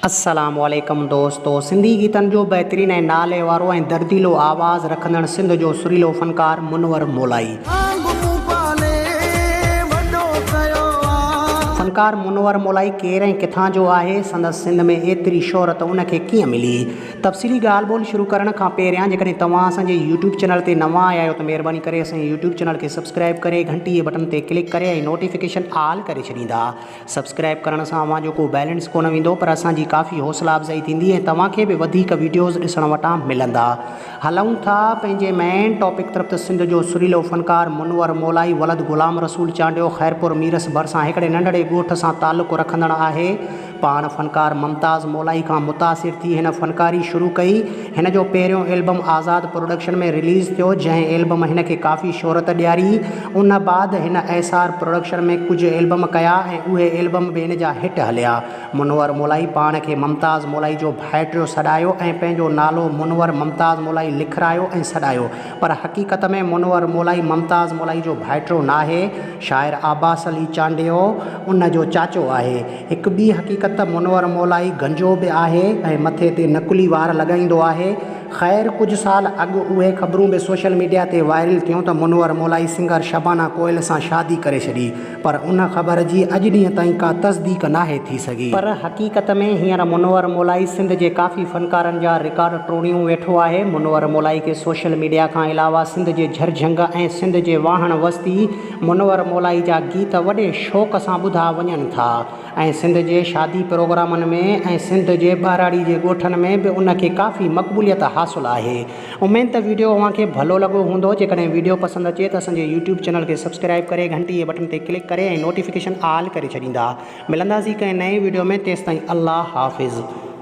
السلام عليڪم دوستو سنڌي گيتن جو بهترين ۽ نالي وارو ۽ درديلو آواز رکندڙ سنڌ جو سريلو فنڪار منور مولائي. آنگ مون پالي وڏو ڪيو آ. فنڪار منور مولائي ڪير ۽ ڪٿان جو آهي، سندس سنڌ ۾ ايتري شهرت ان کي ڪيئن ملي؟ تفصيلي ڳالهه ٻولهه شروع ڪرڻ کان پهريان جيڪڏهن توهان اسان جي يوٽيوب چينل تي نوان آيا آهيو ته مهرباني ڪري اسان جي يوٽيوب چينل کي سبسڪرائيب ڪري گهنٽي جي بٽن تي ڪلڪ ڪري ۽ نوٽيفڪيشن آل ڪري ڇڏيندا. سبسڪرائيب ڪرڻ سان اوهان جو ڪو بيلنس ڪونه ويندو پر اسان جي ڪافي حوصلا افزائي ٿيندي ۽ توهان کي به وڌيڪ ويڊيوز ڏسڻ وٽان ملندا. هلون ٿا پنهنجي مين ٽاپڪ طرف ته سنڌ جو سريلو فنڪار منور مولائي ولد غلام رسول چانڊيو خيرپور ميرس ڀرسان هڪڙي ننڍڙي ڳوٺ سان تعلق رکندڙ آهي. پاڻ فنڪار ممتاز مولائي کان متاثر ٿي هن فنڪاري شروع ڪئي. هن جو پهريون البم آزاد پروڊڪشن ۾ رليز ٿيو، جنهن البم هن کي ڪافي شهرت ڏياري. ان بعد هن ايس آر پروڊڪشن ۾ ڪجهه البم ڪيا ۽ اهي البم به هن جا هٽ هليا. منور مولائي پاڻ کي ممتاز مولائي جو ڀائٽيو سڏايو ۽ پنهنجو نالو منور ممتاز مولائي لکرايو ۽ سڏايو پر حقيقت ۾ منور مولائي ممتاز مولائي جو ڀائٽيو ناهي، شاعر عباس علي چانڊيو ان جو چاچو آهي. هڪ ٻي حقيقت ته منور مولائي گنجو به آهي ۽ مٿي تي نقلي وار لڳائيندو آهي. خير ڪجهه سال اڳ اهي خبرون به سوشل ميڊيا تي وائرل ٿيون ته منور مولائي سنگر شبانه ڪوئل سان شادي ڪري ڇڏي پر ان خبر جي اڄ ڏينهن تائين ڪا تصديق ناهي ٿي سگهي. پر حقيقت ۾ هينئر منور مولائي سنڌ جي ڪافي فنڪارن جا رڪارڊ ٽوڙيون ويٺو آهي. منور مولائي کي سوشل ميڊيا کان علاوه سنڌ جي جهرجهنگ ۽ سنڌ جي واهڻ وستي منور مولائي جا گيت وڏي شوق سان ٻڌا وڃن ٿا ۽ سنڌ جي شادي پروگرامن ۾ ۽ سنڌ جي ٻهراڙي جي ڳوٺن ۾ به ان کي ڪافي مقبوليت حاصل آهي. اميد ته ويڊيو اوهان کي ڀلو لڳو هوندو جيڪڏهن ويڊيو پسند اچي ته اسان جي يوٽيوب چينل کي سبسڪرائيب ڪري گهنٽي جي بٽڻ تي ڪلڪ ڪري ۽ نوٽيفڪيشن آل ڪري ڇڏيندا. ملنداسين ڪنهن نئين ويڊيو ۾ تيستائين الله حافظ.